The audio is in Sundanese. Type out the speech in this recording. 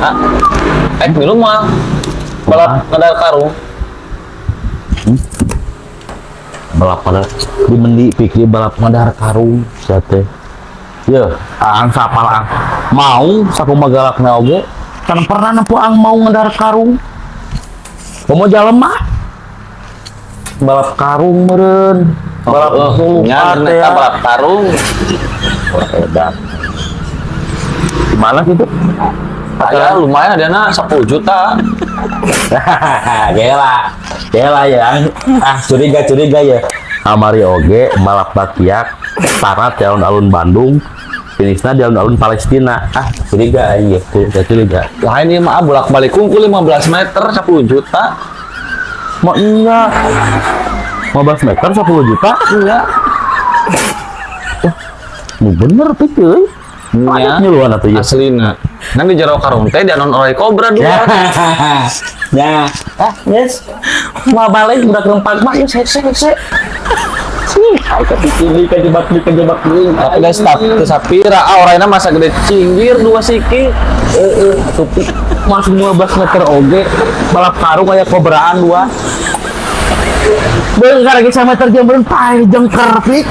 Ah, eh milu mah balap ngadahar karung. Balap pada di mendi pikir balap ngadahar karung sia teh. Ye, aang sapal aang. Mau sakumaha galakna oge, kan pernah nempo aang mau ngadahar karung. Komo jalema balap karung meureun. Balap Oh, nya sulupat ya. Eta balap karung. Wah, edan. Di mana gitu? Aya lumayan ada 10 juta. Gela. Gela ya. Ah, curiga curiga ya. Kamari oge balap bakiak tarat di alun-alun Bandung, finishna di alun-alun Palestina. Ah, curiga aing ya, curiga curiga. Lain ieu mah, bolak-balik kungkul 15 meter 10 juta. Mau iya 15 meter 10 juta? Iya. Mau bener pikir euy. Nya. Nyiluan atuh ya. Aslina. Ngan di jero karung teh dianon oray kobra dua. Ya. Ah, yes. Mau balik udah keempat mah ya saya saya saya. Sih, ayo ke sini kejebak di kejebak deui. Tapi geus tap teu sapira, ah orayna masa gede cinggir dua siki. Heeh, tuh masuk 15 meter oge balap karung kayak kobraan dua. Beungkar lagi sama meter jam pae jengker pik.